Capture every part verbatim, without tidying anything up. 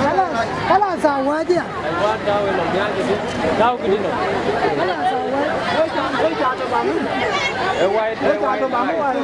Kala, kala, sawadia. Aywa, tääu ë nɔm, nhial këdï, tääu këdï nɔm. Ë wai, ë wai, ë wai.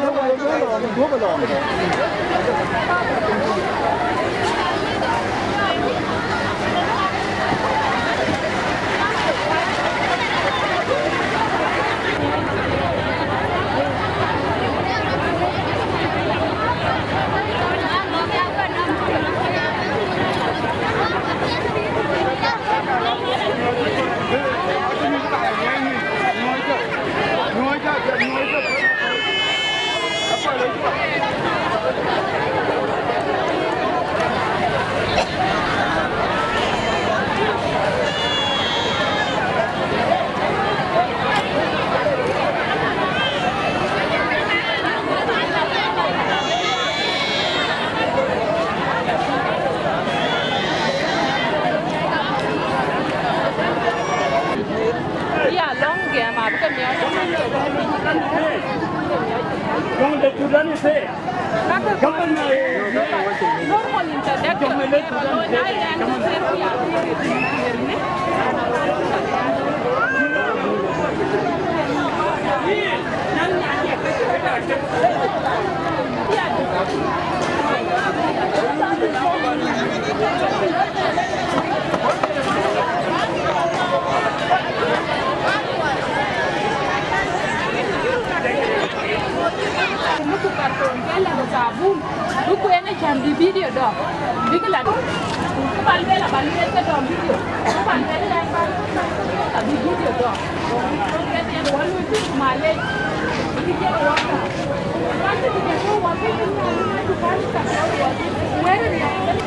Ya, long game, abï ke miɔɔc. Long the Sudan is there. Normal introduction. Duku en acän bï video dɔ̈, bïk la. Ku ban lueel, aban lueel ke dɔm video. Ku ban lueel, ka bï video dɔ̈. Ke thiɛn wɔ lueel bï malec. Bï jël wɔ ka. Wɔ bï video wɔ bï lueel, ku ban ka wɔ bï wɛ̈ɛ̈r riɛl.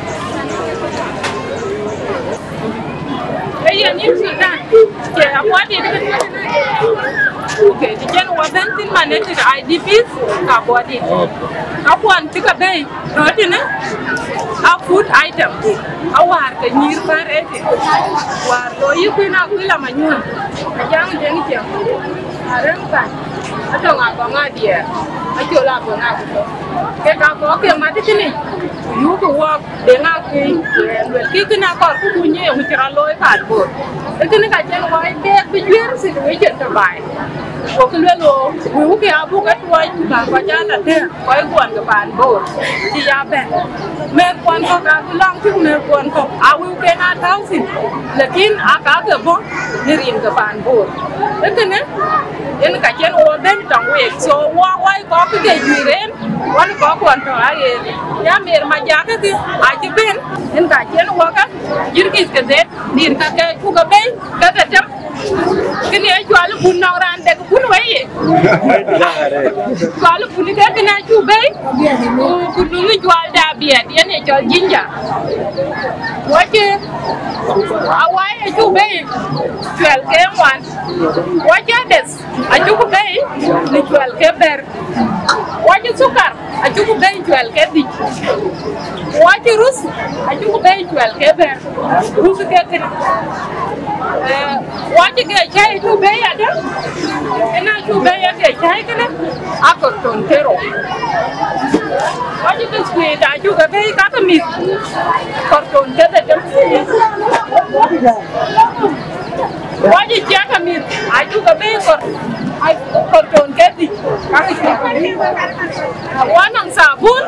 Ee yen yïn Sultan, ke abuɔdït. Okay, të cïn wɔ bɛ̈n thïn man ë tëde I D Ps, ka abuɔdït. Akuɔn cï ke bɛ̈i röt tënë, a food item. Awäär ke nyïïr bär ëtï. Wäär lɔ yï kuïn akuï la manyuɔ̈n. Ajaŋ Deŋ Ciɛŋ. Arem kan. Atɔŋ agɔŋ adiɛɛr. Acol agɔŋ akutɔ. Ke ka kɔ̈k ke mat tënë. Yuk wɔ. Deŋ akï, luelkï kënë akɔɔr ku kuny ë ŋö cï rɔt looi paan Bor. Ee kënë ka cïn wɔ keek bï juëër situation tɔ̈ baai. Gokï lueel ɣöö wëu ke abuk ë tuɔɔc ku bäk kɔc aa la tëër kɔc kuɔn ke paan Bor cï ya bɛ̈n. Mëëth kuɔn kɔ̈k aabï lɔŋ cïk mëëth kuɔn kɔ̈k aa wëu ken aa tääu thïn, lakin aa ka ke bɔ̈ në rin ke paan Bor. Ee kënë yen ka cïn wɔ bɛ̈n tɔŋ week, so wɔ wai kɔ̈k ke juëër en. Wän kɔ̈k kuɔn tɔ̈ aɣeer, ya Mer Majak kë acï bɛ̈n, yen ka cïn wɔ ka, jirkith ke dhet, dït ka ke cuk ke bei, ke ke tem, Kënë ye cual bun nɔŋ raan dek bun wei ye. Cual bun ke kënë acuk bei, ku, ku nuŋ cual de abiɛt, yen ye cɔl ginger. Wacë awai acuk bei cuɛl ke ŋuan. Wacë adeth acuk bei në cuɛl ke bɛ̈t. Wacë thukar acuk bei cuɛl ke dhïc. Wacë ruth acuk bei cuɛl ke bɛ̈t. Ruth ke kënë. Eh, wacë ke cäi acuk bei adë. Ëna acuk bei ke cäi kënë. Akɔ̈r ton ke rou. Wacë biskuit acuk bei ka ke mïth. Kɔ̈r ton ke dhetem. Wacë ciɛk amïth, acuk ke bei kɔ̈r, kɔ̈r ton ke dhïc, ka ke cuk ke bei. Wa nɔŋ thabun,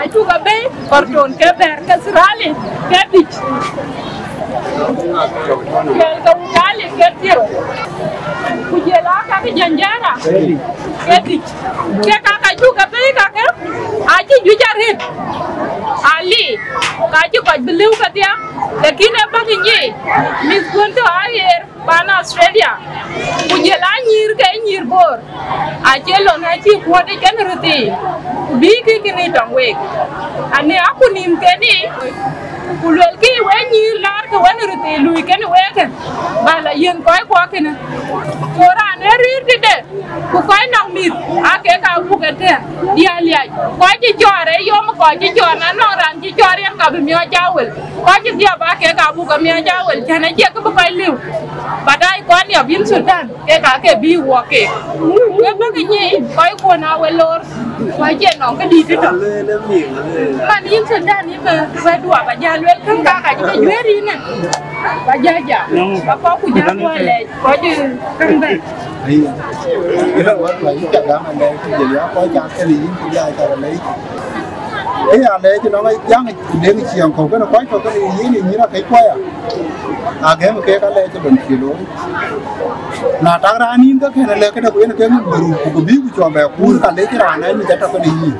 acuk ke bei kɔ̈r ton ke bɛ̈t ke thirali ke dhïc. Cuɛl ke wudali ke thiërou. Ku jël aa ka ke janjara ke dhïc. Ke ka ka cuk ke bei ka ke, acï juëc arëët. Ali, ka cï kɔc bï lëu kedhie. Lakin ë bäk nyic, mïthkuɔn tɔ̈ aɣeer pan Australia, ku jël aa nyïïr ke nyïïr Bor, acie lon acï kuɔ̈t ë cïn röt thii, ku bïï kï kënë tɔŋ week. Anë akut nïïm keni, ku luelkï we nyïïr laar ke wën röt thii lui kënë weekë, ba la yiën kɔc kuɔ kënë. Ku raan ë rïïr tëde, ku kɔc nɔŋ mïth, aa kek aa buk ë tɛ̈ɛ̈n diäär liac. Kɔc cï cɔɔr ë yom, kɔc cï cɔɔr, na nɔŋ raan cï cɔɔr yen ka bï miɔɔc aa wël. Kɔc cï dhiɔp aa kek aa buk ë miɔɔc aa wël, cän acie kë bï kɔc liu. Baadaye kɔc niɔp yïn Sultan, kek aa ke bï wuɔk keek. Wek bäk nyic kɔc kuɔn aa we loor, ku acie nɔŋ këdït tëtök. Man yïn Sultan, yïn bï wɛ̈tdu aba jal luel käŋ ka ka cï ke juëër yïn ë. Ba jal jam, ba kɔc ku jal luɔi lɛc, kɔc käŋ bɛ̈n. Ai, ëlä, wä tuac cä gam alɛɛc, ku jël ya kɔc ca kɛ̈l yïn, ku jal ca lɛc. Ë ya lɛc nɔŋ jaŋ deŋ ciɛɛŋ kɔ̈u kënë kɔc tɔ̈ kënë yen ë nyïïr akëc kuɔya. Agɛm kek alɛc ë ben cï looi. Na tak raan nïn ke kën alɛc këdë ku yen ke ŋic bï ruk, ku bï ku cɔl bɛ kuur ka lec raan ë mïth atɔ̈ kënë yïn.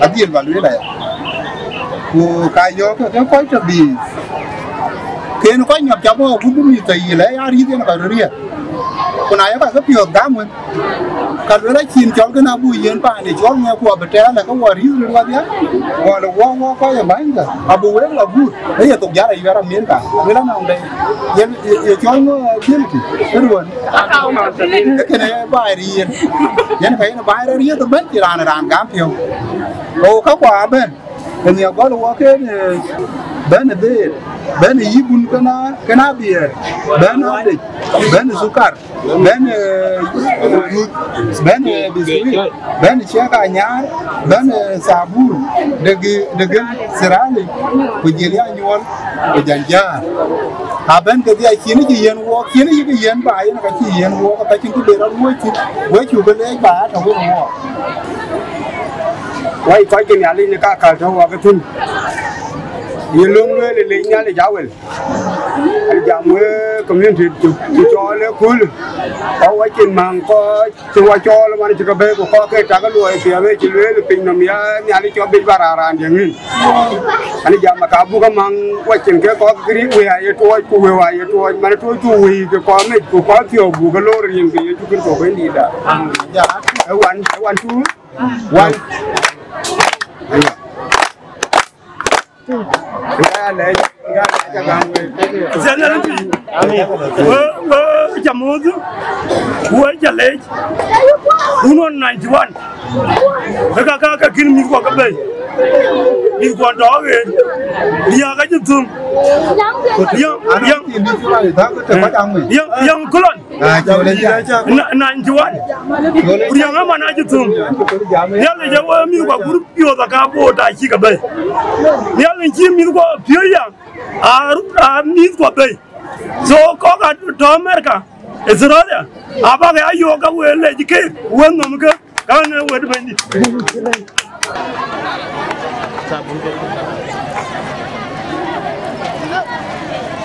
Adhil ba lueel aya. Ku ka yɔ̈ɔ̈k ke kɔc tɔ̈ bï. Ken kɔc nyɔp ca bɔ̈ agut bï mïth tɔ̈ yï lɛc ya rïth yen kɔc röt riɛt. Ku na ye kɔc ke piɔ̈ɔ̈th gam wën, ka luel acïn cɔl kën abuk yiën paande cɔl ŋuɛ̈k ku abï tɛɛr lë ke wɔ rïth röt wadhia, wɔ lë wɔ wɔ kɔc ë bänykä, abï wek lɔ gut, ë ye thok jäl ayuɛɛr Amerika, luel anɔŋ dɛ̈, ye, ye, ye cɔl ŋö ability, ë ruɔ̈n. Ë kënë baai riɛl, yen ka yen baai rɔt riɛth ëbɛ̈n cï raan raan gam piɔ̈u. Ku ka kua abɛ̈n. Ë nhiɛk gɔl wɔ ken, eh, bɛ̈n ë dheer, bɛ̈n ë yï bun këna, këna biɛɛr, bɛ̈n ë adec, bɛ̈n ë thukar, bɛ̈n ë, eh, ruth, bɛ̈n ë, eh, biscuit, bɛ̈n ë ciɛk anyaar, bɛ̈n ë, eh, thabun, dek, dek thirali, ku jël ya nyuɔl, ku janjar. Abɛ̈n kedhie acïn cï yiën wuɔɔk, cïn yï kë yiën ba yen ka cï yiën wuɔɔk, ka cïn kë ben rɔt wuɔ̈c thïn, we cuk ke leec ba ya tɔ̈ wën wuɔɔk. Wai kɔc ke Nhialic në kakäl tɔ̈ wak thïn, ye löŋ lueel ë lec Nhialic awel. An jam wek community cï, cï cɔɔl ë kööl, kɔc wacin maŋ kɔc cï wɔ cɔɔl man cï ke bɛ̈ɛ̈i ku kɔc ke tak luɔi thiëëp ë cï lueel piny nɔm ya Nhialic cɔk bic ba raan raan diɛ̈ ŋïn. An jam ka buk amaŋ wacin ke kɔc kiri wëi aye tuɔɔc ku wëu aye tuɔɔc man tuɔɔc ku wëi ke kɔc mec ku kɔc piɔ̈u buk ke loor rin ke Yecu Kërtho Bɛ̈nydïïtda. Ë wan, ë wan tuur. Wan. Aywa. Ŋa ya lɛc, ŋa ya ca gam wek. Thiɛn ë rëndï. Amin. We, we ca muɔ̈th, we ca lɛc. Wun ɣɔn ninety one. Ë ka, ka, ka kïn mïthkuɔ ke bɛ̈i. Mïthkuɔ tɔ̈ ɣer. Riääk acï thum. Yäŋ, yäŋ, yäŋ, yäŋ kulɔn. Ah, cɔl ë jam. Na-, ninety one. Cɔl ë jam. Riäŋ ëman acï thum. Cɔl ë jam. Nhialic ë wëë mïthkuɔ gur piɔ̈ɔ̈th aka boot acï ke bɛ̈i. Nhialic cï mïthkuɔ piööc ya, a, a mïthkuɔ bɛ̈i. So, kɔ̈k a tɔ̈ America, Australia, abäk ya yök ka wëë lec keek, wëë nhom ke. Kan ë wët Bɛ̈nydït.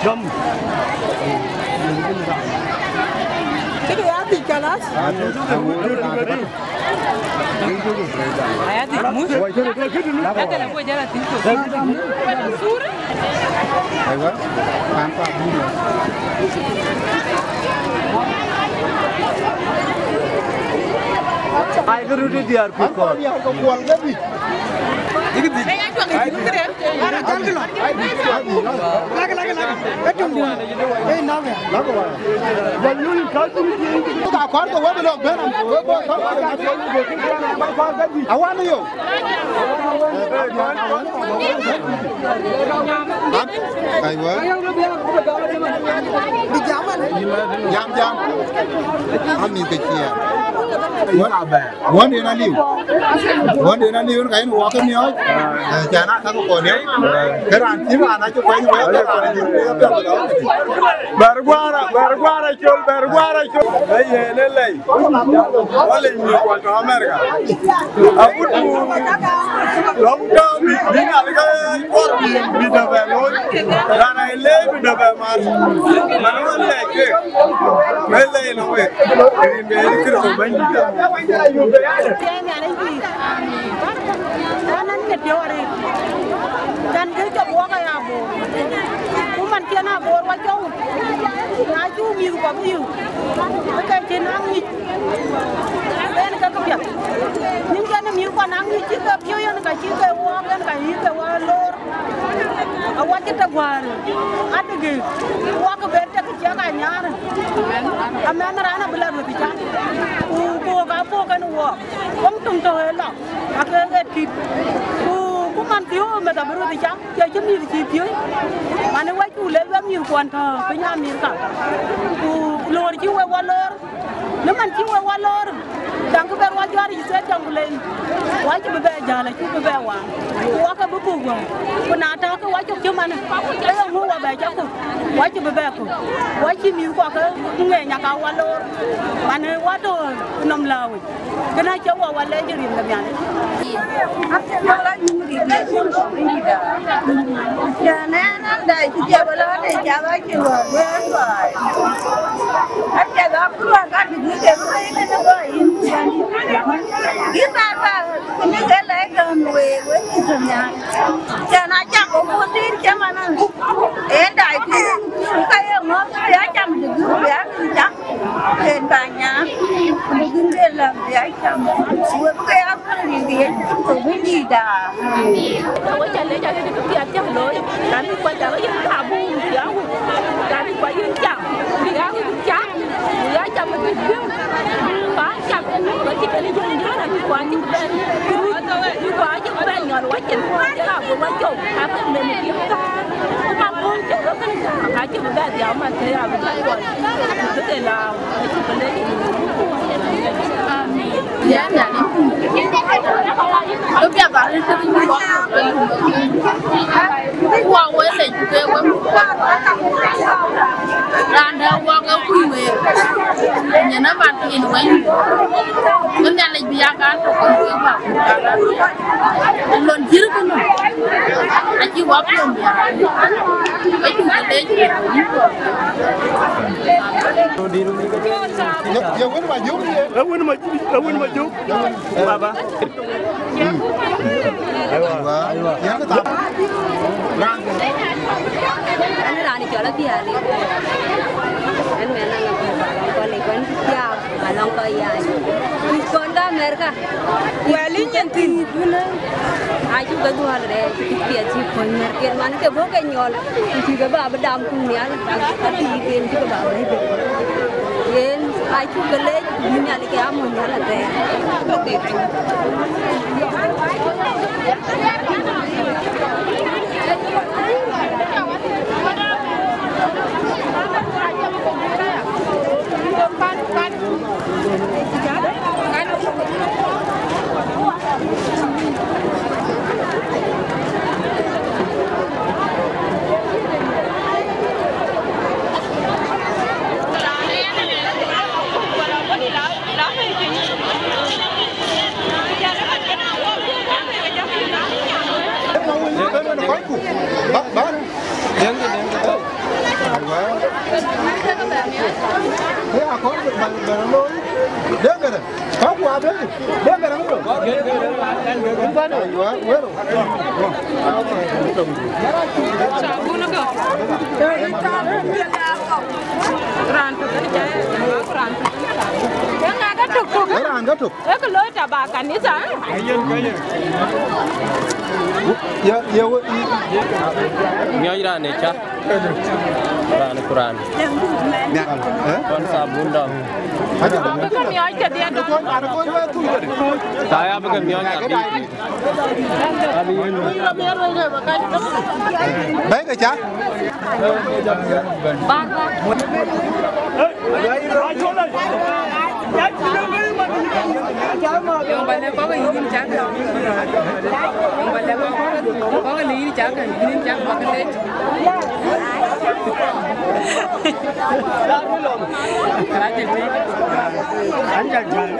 Gam. Këdu ya thic kalas. Aya thic muc. Ya kala ko jara thic ko. Aiwa, kan pa bï. Ai ke rut diäär ku kɔɔr. Diäär ke kuɔl ke bï. Lak, lak, lak. Ee tuŋ duɔ̈n. Ee, naŋ ya. Lak wa. Ya yööc ka bï. Ka kɔɔr ke we bï lɔ bɛ̈n. We bï kɔɔr ke we bï lɔ bɛ̈n. Awan yo. Aiwa. Jam, jam. Ami ke cia. Wän den aliu. Wän den aliu ka yen wɔ ke miɔɔc. Eh, cana ka ko ne. Ke raan cï raan acï kuany wɔ ke raan cï. Bɛr guara, bɛr guara col, bɛr guara col. Ee ye lelei. Wale mi kuɔl tɔ̈ America. Akut ku lɔŋ tɔ̈ bï, bï ŋal ke kuɔr bï, bï dɔ̈p ë looi. Raan ë le bï dɔ̈p ë mar. Man wën lɛc kek. Wën lɛc në wek. Rin bɛ rin kërë bɛ̈nydït. An, an, ke piɔ̈u arëët. Kan kë cɔk wok aya Bor. Ku man cïn a Bor wa cɔu. Na cï mïth kɔ̈k yïu. Ke cïn a ŋic. Yen ke këpiɛth. Nïn kɛn mïth kɔn a ŋic cï ke piɔ̈u yen ka cï ke wok yen ka yï ke wa lor. Awacï të guäär. Adï gëk. Wok ke ber tek ciɛk anyar. Amɛn raan abï la rueth cam. Ku buk a buk kën wok. Wok tuŋ tɔ̈ ë lɔ. Ake ɣet kït. Ku, ku man thiöök meth abï röt ë cam, cie cï mïth cï piööc. Man ë wɛ̈c ku lec wek mïth kuɔn tɔ̈ piny Amerika. Ku lor cï wek wa lor, në man cï wek wa lor, daŋ kë bɛ̈n wa juar yic thiëëc jɔŋ ku lei. Wa cï bï bɛ jäl, acï bï bɛ waan. Ku wa ke bï buk wään. Ku na tääkë wa cök cï man, ke ye ŋö wa bɛ cä kök? Wa cï bï bɛ kök. Wa cï mïth kuɔ ke ŋeeny aka wa lor. Man ë wa tɔ̈ nɔm lääu yic. Kënë acie wɔ wa lɛc rin ke Nhialic. Acie wɔ la nyuŋ rin ke Nhialic. Cän ɛn an dai cï jɛ wala ne jaba cï wɔ wëër baai. Acie ga kua ka dït ni ke wëër ne ne gɔ yin. Yin na ka ni ke lɛc gän wëër wëër ni ke Nhialic. Cän acak ko kun dir cë man an. Ɛn dai cï ka ye ŋɔ̈th ya cam dït ni ya cam. Yen ba nyaŋ, ku bï gïn bɛ läm bï ya cam. Wek bï ke ya thöl rin bï Yecu Kërtho Bɛ̈nydïïtda. Amen. Wek ca lec arëët kë piath cäk looi, raan bï kuac aa yen ka buk bï ya wut, raan bï kuac yen cam, bï ya wut cam, bï ya cam bï piɔ̈u, ba cam, ba cï kën jɔ̈ɔ̈ny jɔ̈ɔ̈ny raan bï kuac cï bï bɛ̈n, bï kuac cï bï bɛ̈n nyɔl wacin, ke ka bï wac cou, ka ke men bï kaar, ku ka buk cï bï bɛ̈n, ka cï bï bɛ̈n dhiau man ke ya bï bɛ̈n. Amen. Raan dɛ̈ wɔ ke kuc week, nyin ë man ke yen wɛ̈ny. Ku Nhialic bï ya kan tök ke wek bä ku lon jïr kënë. Acï wɔ piɔ̈u nhial. Wek cuk ke lec. Ye, ye wën ma jök ye? Ë wën ma, ë wën ma jök. Baba. Aywa. Aywa. Yen ke thaar. Raan. An raan cɔl Abiali. An mɛn an lɔ kɔn kɔn kɔn tiaam, ba lɔŋ kɔn yac. Kɔn ka Amerika. Wɛl in nyin thïn. Acuk ke dhuɔl rɛɛc, cï piɛth cï puɔ̈ny märken man ke bɔ̈ ke nyɔl, ku cï ke bä bï dam kuŋ nhial, adï ken cï ke bä bɛ̈i bɛ̈i. Yen acuk ke leec, bï Nhialic ke amɔ̈ nhial athɛɛr. Ba, ba. Aywa. Ke akɔr ba, ba looi. Dengere. Ka ku abeli. Dengere ŋö? Aywa, wero. Raan tök, raan tök. Ee ŋa ka tök tök? Ee raan ka tök. Ee kë looi taba kanitha, eh? Ye, ye, wo, i- Miɔc raan ë ca. Raan ku raan. Miak, eh? Kɔn thabun dɔm. Bï ke miɔc kedhie dɔm. Thaa ya bï ke miɔc abï. Bɛ̈ɛ̈i ke ca. Yöŋ ba lɛ̈k kɔ̈k yïn cak. Yöŋ ba lɛ̈k kɔ̈k, kɔ̈k yïn cak, yïn cak ba ke lec. Ka cï tïc. An cak jäl.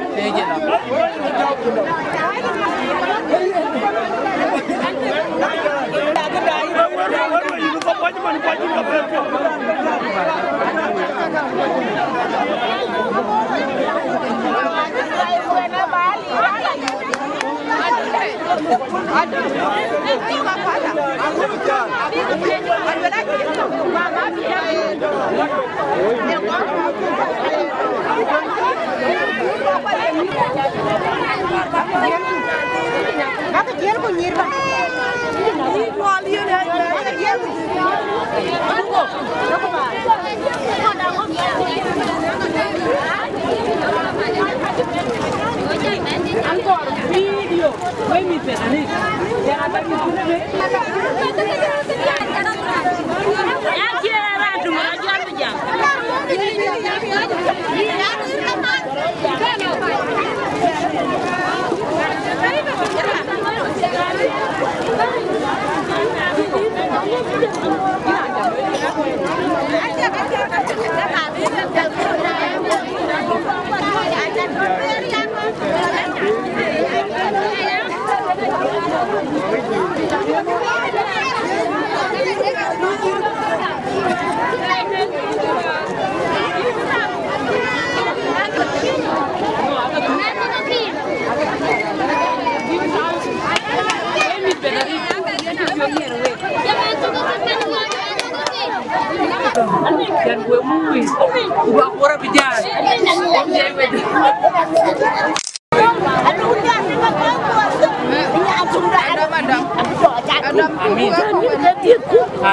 Amin.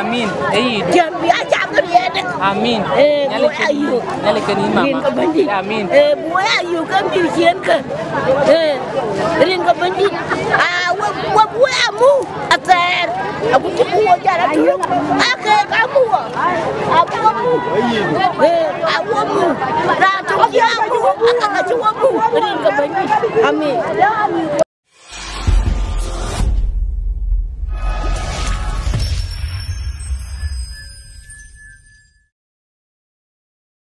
Amin. Amin. Ee, Nhialic, Nhialic kën yïn mama. Amin. Ee, buɔi ayök ke mïth ciën ke. Ee, rin ke Bɛ̈nydït. Aa, we, we buɔi amu athɛɛr. Aku cï ku wo jal atök. Ake ka mu wo. Aku wo mu. Ee, aku wo mu. Raan tök cï amu, aka cï wo mu. Rin ke Bɛ̈nydït. Amin.